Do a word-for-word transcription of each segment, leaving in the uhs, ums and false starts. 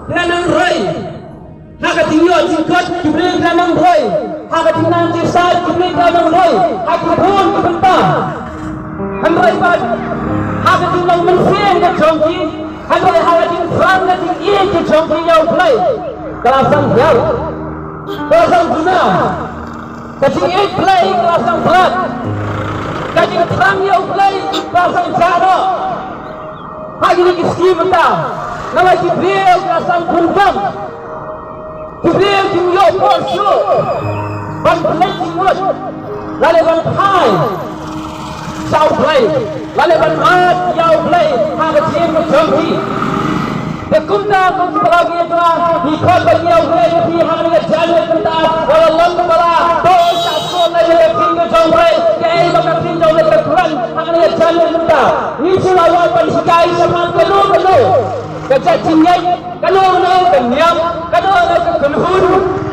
Nang nang roi. Ha ka jingïoh jingkut ki briew ki la nang roi. Ha ka jingnang jingstad ki briew ki la nang roi. Ha ki bun ki bynta. Hynrei pat ha ka jinglong mynsiem ka jong ki, hynrei ha ka jingthrang ka jingïeit ka jong ki ïa U Blei, ka la sdang hiar. Ka la sdang duna. Ka jingïeit Blei ka la sdang bret. Ka jingthrang ïa U Blei ka la sdang jah noh. Ha kine ki sngi mynta, namar ki briew ki la sdang pynbam. Ki briew kim ïoh por shuh ban pynleit jingmut lane ban phai sha U Blei lane ban mad ïa U Blei ha ka jingim ka jong ki. Te kumta kum ki para bangeit jong nga, ngi khot ban ïa U Blei ïa phi ha kane ka janmiet mynta, lada long kumba la, to shah sngewthuh ïa ka ktien ka jong U Blei, kaei ba ka ktien jong U Blei ka kren ha kane ka janmiet mynta. Ngi shu la wan ban hikai shaphang kano kano ka jait jingngeit, kano kano ka niam, kano kano ka kynhun.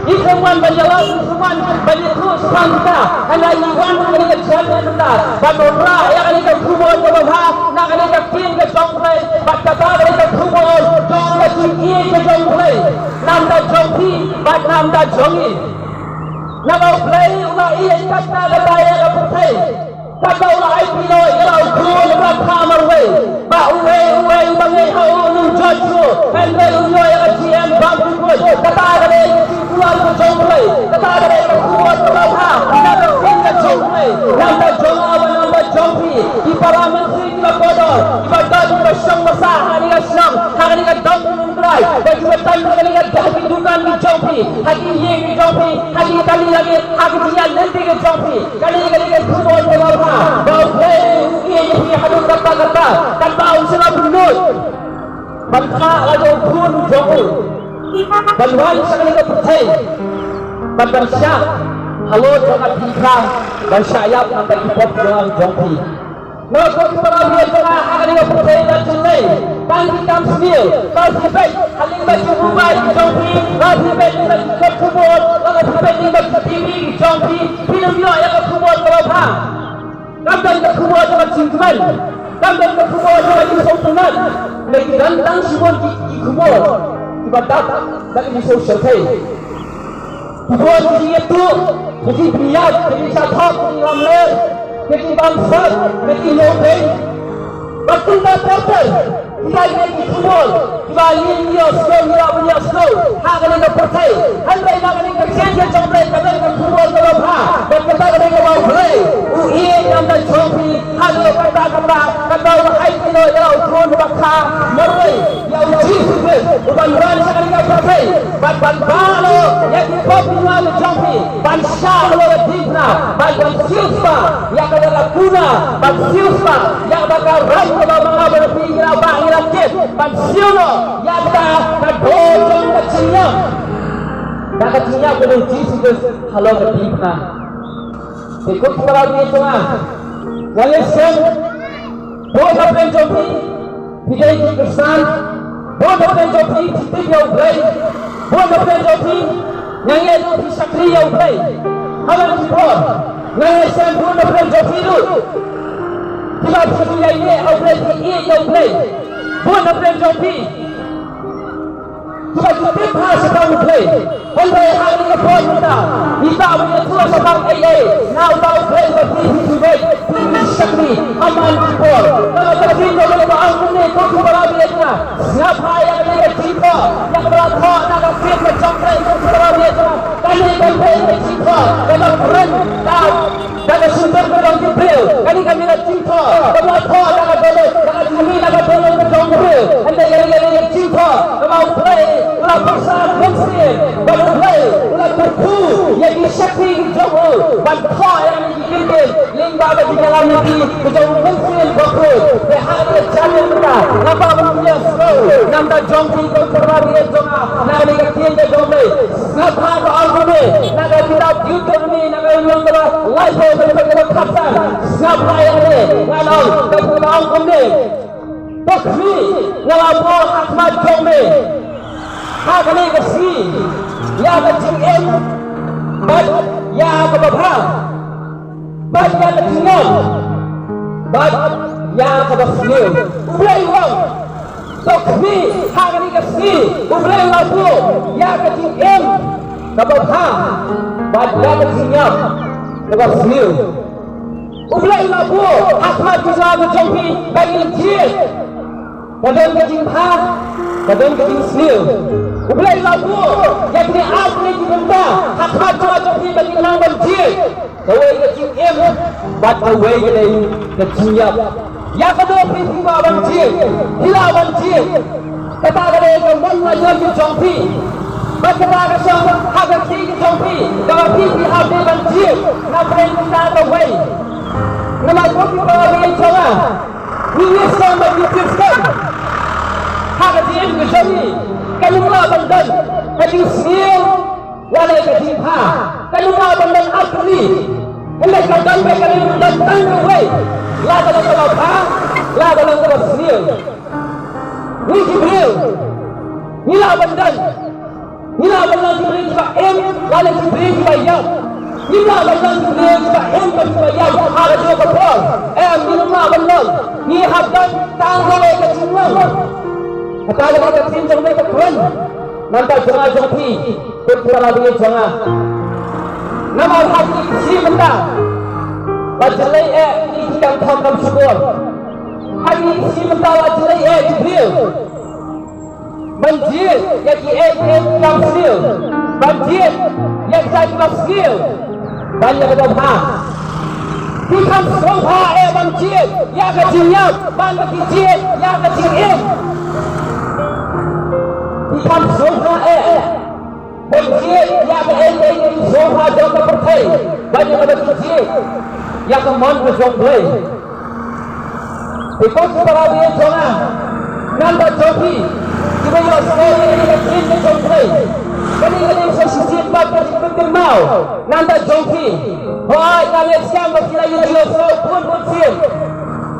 Ngi shu wan ban ïalap, ngi shu wan ban ïathuh shaphang kita. Hynrei ngi wan ha kane ka janmiet mynta ban wanrah ïa kane ka khubor kaba bha na kane ka ktien ka jong U Blei, bad kata kane ka khubor jong ka jingïeit ka jong U Blei, na bynta jong phi bad na bynta jong ngi. Namar U Blei u la ïeit katta katta ïa ka pyrthei, katba u la ai pynlong ïa la u khun uba kha marwei, ba uwei uwei uba ngeit ha u un ym jot shuh, hynrei un ïoh ïa ka jingim bymjukut. Kata ka dei ka jingkular ka jong U Blei, kata ka dei ka khubor kaba bha na ka ktien ka jong U Blei, na bynta jong nga bad na bynta jong phi, ki para mynsiem kiba kordor, kiba don kiba shong ba sah ha kane ka shnong, ha kane ka dong Nongkrem, bad kiba don ha kane ka dak ki dukan ki jong phi, ha ki ïing ki jong phi, ha ki kali lynti ki jong phi. Kane, kane ka khubor kaba bha ba U Blei u ïeit ïa phi haduh katta katta, katba un sa la pynlut ban kha la jong u khun jong u ban wan sha kane ka pyrthei, ban, ban shah halor jong ka diengphna, ban shah ïap na ka bynta ki pop jong, jong phi. Namar ko ki para bangeit jong nga, ha kane ka pyrthei ka jong ngi, tang ki kam sniew, lada phi peit ha lyngba ki mobile ki jong phi, lada phi peit lyngba ki kot khubor, lada phi peit lyngba ki T V ki jong phi, phin ym ïoh ïa ka khubor kaba bha. Kam don ka khubor jong ka jingkmen, kam don ka khubor jong ka jingsngewtynnat. Hynrei ki don tang shibun ki, ki khubor kiba dap da ka jingsngewshyrkhei. Ki bun ki jingïathuh, ki jingpynïap, ki jingshah thok, ki jinglamler, ki jingbamsap, ki jinglongdeng. Bad kumta ter ter, kita ki dei ki khubor kiba ngi ïohsngew, ngi lah ban ïohsngew ha kane ka pyrthei. Hynrei na kane ka ktien ka jong U Blei ka don ka khubor kaba bha, bad kata ka dei kaba U Blei u ïeit na bynta jong phi. Haduh katta katta, katba u la ai pynlong ïa la u khun uba kha marwei, ïa U Jisu Khrist uban wan sha kane ka pyrthei bad ban bah noh ïa ki pop ki jong phi, ban shah halor ka diengphna, bad ban siewspah ïa kata ka kuna, ban siewspah ïa kata ka rai kaba ma nga bad phi ngi la bah ngi la kit, ban siew noh ïa kata ka dor jong ka jingïap, da ka jingïap ka jong U Jisu Khrist halor ka diengphna. Te ko ki para bangeit jong nga, nga ngeit skhem, bun hapdeng jong phi phi dei ki Khristan, bun hapdeng jong phi phi tip ïa U Blei, bun hapdeng jong phi nga ngeit ruh phi shakri ïa U Blei. Ha man ki por nga ngeit skhem bun hapdeng jong phi ruh kiba phi ïeit ïa U Blei, phi ïeit ïa U Blei, bun hapdeng jong phi kiba ki tip bha shaphang U Blei. Hynrei ha kane ka por mynta ngi kwah ban ïathuh shaphang ei ei na uta U Blei ba phi phi phi wei, phi phi shakri ha man ki por. Namar ka ktien jong U Blei ka ong kumne, ko ki para bangeit jong nga, sngap bha ïa kane ka jingthoh ïa kaba la thoh na ka ktien ka jong U Blei, ko ki para bangeit jong nga. Kane ka dei ka jingthoh kaba kren da da ka shyntur ka jong ki briew. Kane ka dei ka jingthoh kaba la thoh da ka dohnud, da ka jingmih, da ka dohnud ka jong ki briew. Hynrei kane ka dei ka jingthoh kaba U Blei u la pyrshang mynsiem, bad U Blei u la kyrkhu ïa ki shakri ki jong u ban thoh ïa kine ki kyntien lyngba ka jingïalam lynti ka jong u Mynsiem Bakhuid. Te ha kane ka janmiet mynta nga kwah ban ïasngew na bynta jong phi ko ki para bangeit jong nga, na kane ka ktien ka jong U Blei. Sngap bha, ka ong kumne na ka kitab Deuteronomi, na ka lynnong kaba laiphew, ka dkhot kaba khatsan. Sngap bha ïa kane, nga ong, ka ong kumne: To khmih, nga la buh ha khmat jong me ha kane ka sngi ïa ka jingim bad ïa kaba bha, bad ïa ka jingngam bad ïa kaba sniew. U Blei u ong, to khmih ha kane ka sngi U Blei u la buh ïa ka jingim kaba bha bad ïa ka jingïap kaba sniew. U Blei u la buh ha khmat ka jong phi ba ngin jied, ka don ka jingbha, ka don ka jingsniew. U Blei u la buh ïa kine artylli ki bynta ha khmat ka jong phi ba ngin nang ban jied. Kawei ka jingim bad kawei ka dei ka jingïap. Ïa kano phi kwah ban jied, phi lah ban jied. Kata ka dei ka mon la ïoh ki jong phi. Bad kata ka shong ha ka khlieh ki jong phi. Kaba phi phi hap dei ban jied na pdeng kita kawei. Namar ko ki para bangeit jong nga, ngi ïohsngew bad ngi tip skhem ha ka jingim ka jong ngi, kan ym lah ban don ka jingsniew lane ka jingbha. Kan ym lah ban don artylli. Hynrei ka don beit, kan ym don tang kawei. La ka long kaba bha, la ka long kaba sniew. Ngi ki briew ngi lah ban don, ngi lah ban long ki briew kiba im lane ki briew kiba ïap. Ngim lah ban long ki briew kiba im bad kiba ïap ha kajuh ka por. Em, ngim lah ban long. Ngi hap don tang kawei ka jinglong. Kata ka dei ka ktien jong me ka kren. Nangta jong nga jong phi, ko para bangeit jong nga, namar ha kine ki shi mynta la jlei eh kine ki kam thok kam shukor. Ha kine ki shi mynta la jlei eh ki briew ban jied ïa kiei kiei ki kam sniew, ban jied ïa kita kiba sniew, ban ïa kaba bha. Phi kham sngewbha eh ban jied ïa ka jingïap ban ba ki jied ïa ka jingim? Phi kham sngewbha eh ban jied ïa kaei kaei ka jingsngewbha jong ka pyrthei ban ïa kaba ki jied ïa ka mon ka jong Blei? Te ko ki para bangeit jong nga, nangta jong phi kiba ïohsngew ïa kane ka ktien ka jong Blei, kane ka dei sa shisien pat ka jingpynkynmaw. Nangta jong phi, hooid, nga ngeit skhem ba phi la ïohsngew bun bun sien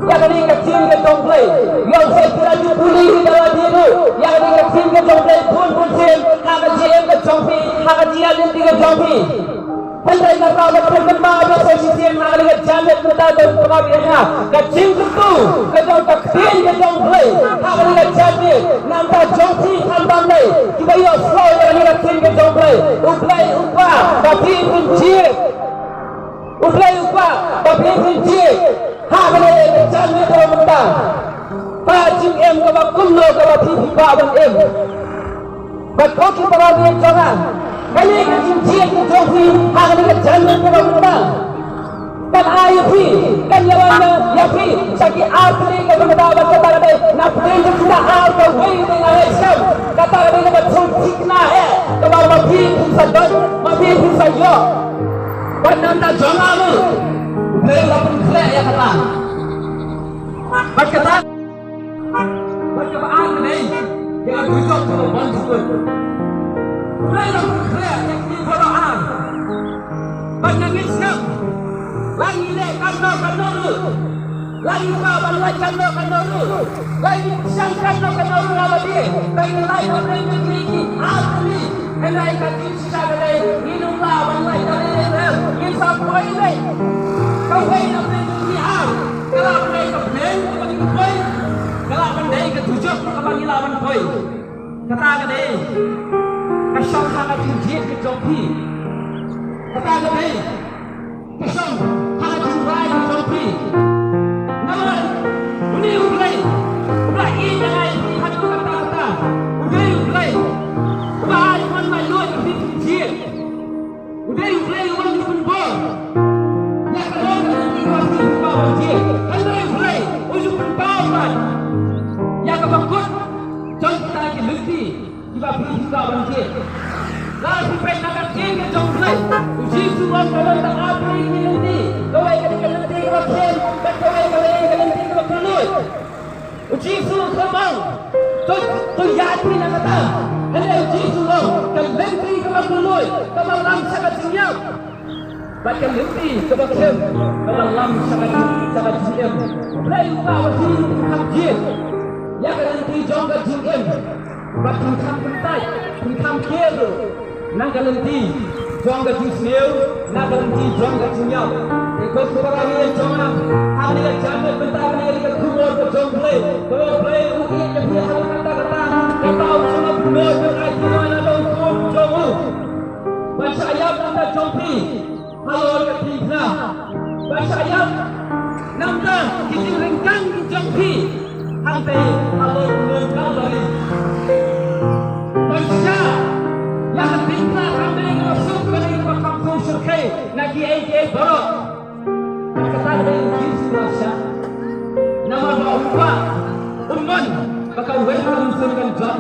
ïa kane ka ktien ka jong Blei. Ïohsngew phi la ju pule hi da lade ruh ïa kane ka ktien ka jong Blei bun bun sien ha ka jingim ka jong phi, ha ka jingïaid lynti ka jong phi. Hynrei nga kwah ban pynkynmaw ïa phi sa shisien ha kane ka janmiet mynta, ko para bangeit jong nga, ka jingkyntu ka jong ka ktien ka jong Blei ha kane ka janmiet. Nangta jong phi khamtam lei kiba ïohsngew ïa kane ka ktien ka jong Blei. U Blei u kwah ba phi phin jied. U Blei u kwah ba phi phin jied ha kane ka janmiet kaba mynta. Ka jingim kaba kumno kaba phi phi kwah ban im? Bad ko ki para bangeit jong nga, kane ka jingjied ka jong phi ha kane ka janmiet kaba mynta kan ai ïa phi, kan ïalam ïa phi sha ki artylli kiba mynta. Bad kata ka dei na pdeng jong kita ar, kawei ka dei, nga ngeit skhem, kata ka dei kaba thung thikna eh, kaba ma phi phin sa don, ma phi phin sa ïoh. Bad nangta jong nga ruh U Blei u la pynkhreh ïa kata. Bad kata Bad kaba ar ka dei ïa ka dujok kaba bun jukut. U Blei u la pynkhreh ïa kine baroh ar. Bad nga ngeit skhem, la ngi leh katno katno ruh, la ngi kwah ban lait katno katno ruh, la ngi pyrshang katno katno ruh, la ba dei ba ngi lait hapdeng jong kine ki ar tylli. Hynrei ka jingshisha ka dei ngin ym lah ban lait da lade lade, ngin sa poi leit. Kawei na pdeng jong kine ar ka lah ban dei ka bneng kaba ngin poi, ka lah ban dei ka dujok kaba ngi lah ban poi. Kata ka dei ka shong ha ka jingjied ka jong phi. Kata ka dei ka shong ha ka jingrai ka jong phi. Namar une U Blei uba la ïeit ïa ngi ha kata kata, u dei U Blei uba ai mon mailoid ïa phi phin jied. U dei U Blei uba ju pynbor ïa kano kano ka lynti kaba phi kwah ban jied. Hynrei U Blei u ju pynbor pat ïa kaba kut jong kita ki lynti kiba phi kwah ban jied. Lada phi peit na ka ktien ka jong U Blei, U Jisu u ong ka don tang ar tylli ki lynti, kawei ka dei ka lynti kaba khlem, bad kawei ka dei ka lynti kaba kylluid. U Jisu u khlem ong to, to ïaid phi na kata. Hynrei U Jisu u ong ka lynti kaba kylluid kaba lam sha ka jingïap, bad ka lynti kaba khlem kaba lam sha ka jing, sha ka jingim. U Blei u kwah ba phi phin kham jied ïa ka lynti jong ka jingim, bad phin kham kyntait, phin kham ker ruh na ka lynti jong ka jingsniew, na ka lynti jong ka jingïap. Te ko para bangeit jong nga, ha kane ka janmiet mynta, kane ka dei ka khubor ka jong U Blei, kaba U Blei u ïeit ïa phi ha kata kata, kata u sngewbha. Te halor u nong Kalbari. Ban sha ïa ka diengphna kam dei kaba suk, ka dei kaba kham suk shyrkhei na kiei kiei baroh. Kata ka dei u Jisu ba sha. Namar ba u kwah, u mon ba ka wer ka mynsiem kan jot.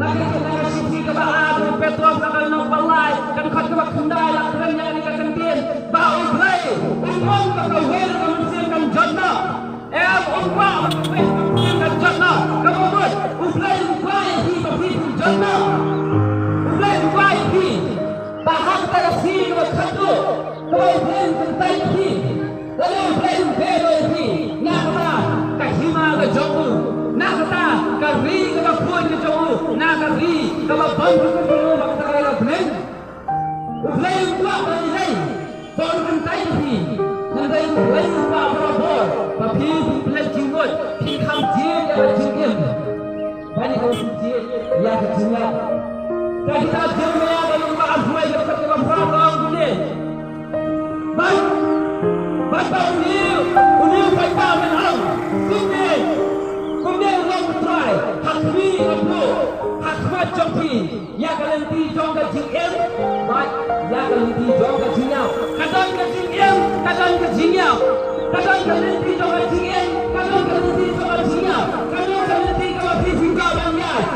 Na ka, na ka shithi kaba ar u Petros, na ka lynnong ba lai, ka dkhot kaba khyndai, la kren ïa kane ka kyntien ba U Blei u mon ba ka wer ka mynsiem kan jot noh. Em, u kwah ba ka wer ka mynsiem kan jot noh. Kaba mut, U Blei u kwah ïa phi ba phi phin jot noh. U Blei u kwah ïa phi. Ba ha kata ka sngi kaba khatduh, kaba U Blei un kyntait ïa phi. Lane U Blei un beh ïa phi na kata ka hima ka jong u, na kata ka ri kaba khuid ka jong u, na ka ri kaba bym kyntait ïa u, ba kata ka ri ka bneng. U Blei u kwah ba ïa lei ba un kyntait ïa phi. Hynrei U Blei u kwah barabor ba phi phin pynleit jingmut, phin kham jied ïa ka jingim. Ban ïa ka, phin jied ïa ka jingïap. Ka kitab Jeremaïah ka lynnong ba arphew wei, ka dkhot kaba phra ka ong kumne. Bad, bad ba une, une u paidbah un ong kumne, kumne u ong U Trai, ha khmih, ha khmih jong phi ïa ka lynti jong ka jingim bad ïa ka lynti jong ka jingïap. Ka don ka jingim, ka don ka jingïap. Ka don ka lynti jong ka jingim, ka don ka lynti jong ka jingïap. Ka don ka lynti kaba phi phin kwah ban ïaid.